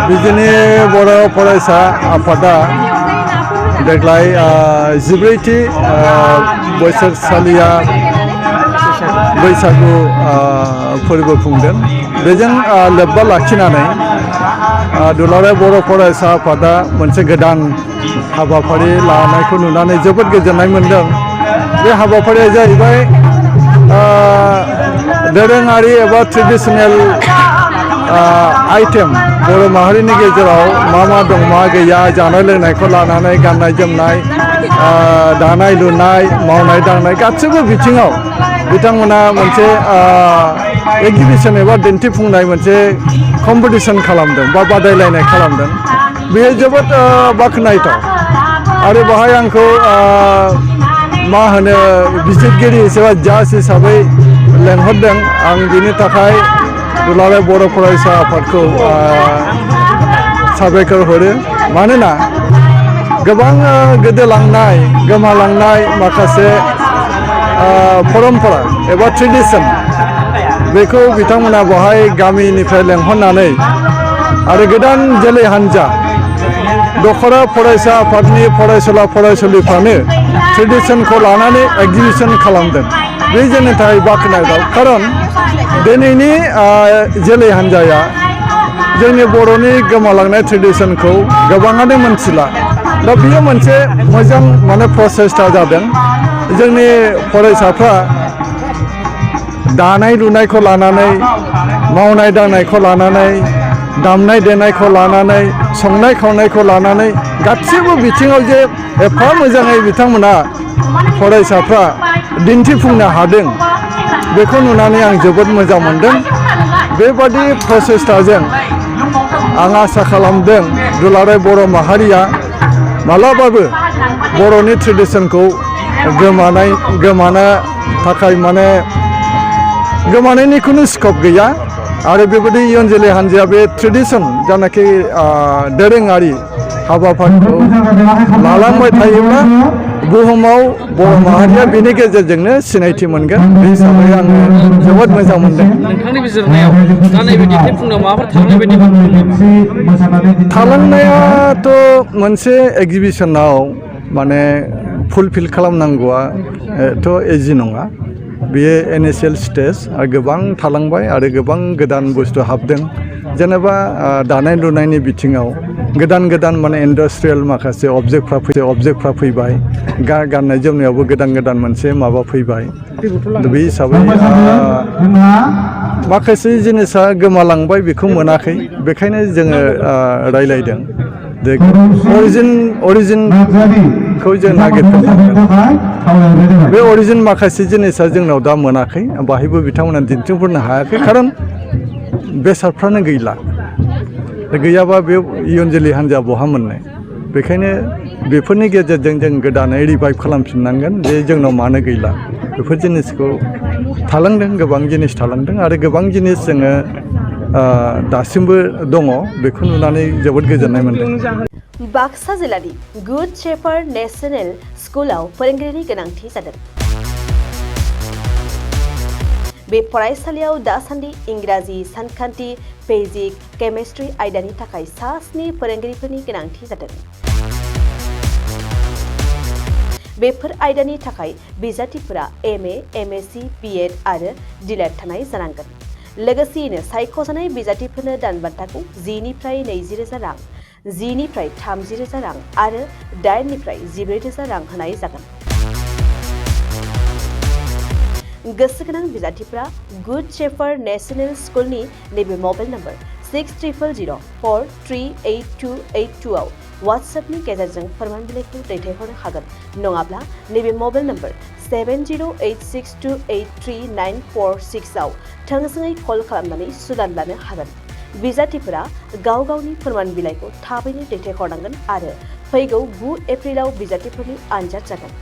बिजनि बर' फरायसा आफादा देग्लाय 14थि बोसोरसालिया बैसागु फोरबो खुंदों। बेजों लोब्बा लाखिनानै दुलाराय बर' फरायसा आफादा मोनसे गोदान हाबाफारि लानायखौ नुनानै जोबोद गोजोननाय मोनदों। बे हाबाफारिया जाहैबाय दोरोङारि एबा ट्रेडिशनेल आइटेम बर' माहारिनि गेजेराव मा दं मा गैया, जानाय लोंनायखौ लानानै गाननाय जोमनाय, दानाय लुनाय, मावनाय दांनाय गासैबो बिथिङाव बिथांमोना मोनसे एग्जिबिशन एबा दिन्थिफुंनाय मोनसे कम्पिटिशन खालामदों बा बादायलायनाय खालामदों। बेयो जोबोद बाख्नायथाव आरो बाहाय आंखौ मा होनो बिजिरगिरि एबा जाज हिसाबै लेंहरदों। आं बिनि थाखाय दुलाराय बर' फरायसा आफादखौ साबायखर हरो। मानोना गोबां गोदोलांनाय गोमालांनाय माखासे परम्परा एबा ट्रेडिशन बेखौ बिथांमोना बहाय गामिनिफ्राय लेंहरनानै आरो गोदान जोलै हान्जा दखरा फरायसा आफादनि फरायसुला फरायसुलिफ्रानो ट्रेडिशनखौ लानानै एग्जिबिशन खालामदों। बे जोंनि थाखाय बाख्नायथाव, खारन दिनैनि जोलै हान्जाया जोंनि बर'नि गोमालांनाय ट्रेडिशनखौ गोबाङानो मोनथिला। दा बेयो मोनसे मोजां प्रसेसटा जादों। जोंनि फरायसाफ्रा दानाय लुनायखौ लानानै, मावनाय दांनायखौ लानानै, दामनाय देनायखौ लानानै, संनाय खावनायखौ लानानै गासैबो बिथिङाव जे एफा मोजाङै बिथांमोना फरायसाफ्रा दिन्थिफुंनो हादों, बेखौ नुनानै आं जोबोद मोजां मोनदों। बेबादि प्रसेसटाजों आं आसा खालामदों दुलाराय बर' माहारिया मालाबाबो बर'नि ट्रेडिशनखौ गोमानो थाखाय गोमानायनि खुनु स्कप गैया। आरो बेबायदि इयुन जोलै हान्जाया बे ट्रेडिशन जानाखि दोरोङारि हाबाफारिखौ लालांबाय थायोब्ला बुहुमाव बर' माहारिया बेनि गेजेरजोंनो सिनायथि मोनगोन। बे हिसाबै आङो जोबोद मोजां मोनदों। नोंथांनि बिजिरनायाव दा नैबे दिन्थिफुंनायाव माबाफोर थालांनाय बायदि थालांनायाथ' मोनसे एग्जिबिशनाव फुलफिल खालामनांगौआथ' इजि नङा। बेयो इनिशियेल स्टेज आरो गोबां थालांबाय आरो गोबां गोदान बुस्थु हाबदों। जेनेबा दानाय लुनायनि बिथिङाव गोदान इन्डास्ट्रियेल माखासे अबजेक्टफ्रा फैबाय। गाननाय जोमनायावबो गोदान मोनसे माबा फैबाय। बे हिसाबै माखासे जिनिसा गोमालांबाय, बेखौ मोनाखै। बेखायनो जोङो रायलायदों जे अरिजिनखौ जों नागिरफिननांगोन। बे अरिजिन माखासे जिनिसा जोंनाव दा मोनाखै, बाहायबो बिथांमोना दिन्थिफुंनो हायाखै, खारन बेसादफ्रानो गैयाबा बे इयुन जोलै हान्जा बहा मोननाय। बेखायनो बेफोरनि गेजेरजों जों गोदानै रिभाइभ खालामफिननांगोन जे जोंनाव मानो गैला। बेफोर जिनिसखौ थालांदों, गोबां जिनिस थालांदों आरो गोबां जिनिस जोङो दासिमबो दङ। बेखौ नुनानै जोबोद गोजोननाय मोनदों। बाक्सा जिल्लानि गुड शेफार्ड नेशनेल स्कुलाव फोरोंगिरिनि गोनांथि जादों। बे फरायसालियाव दासान्दि इंराजि, सानखान्थि, फिजिक्स, केमिस्ट्रि आयदानि थाखाय 7 फोरोंगिरिफोरनि गोनांथि जादों। बेफोर आयदानि थाखाय बिजाथिफोरा MA, MSc, BEd आरो DLED थानाय जानांगोन। लोगोसेयैनो सायख'जानाय बिजाथिफोरनो दानबान्थाखौ 10निफ्राय 20,000 रां, 10निफ्राय 30,000 रां आरो 8निफ्राय 14,000 रां होनाय जागोन। गोसो गोनां बिजाथिफोरा गुड शेफार्ड नेशनेल स्कुलनि नैबे मबाइल नम्बर 6000438282 आव वाट्सएपनि गेजेरजों फोरमान बिलाइखौ दैथायहरनो हागोन। नङाब्ला नैबे मबाइल नम्बर 7086283946 आव थोंजोङै कल खालामनानै सुलाद लानो हागोन। बिजाथिफोरा गावनि फोरमान बिलाइखौ थाबैनो दैथायहरनांगोन आरो फैगौ 9 एप्रिलाव बिजाथिफोरनि आनजाद जागोन।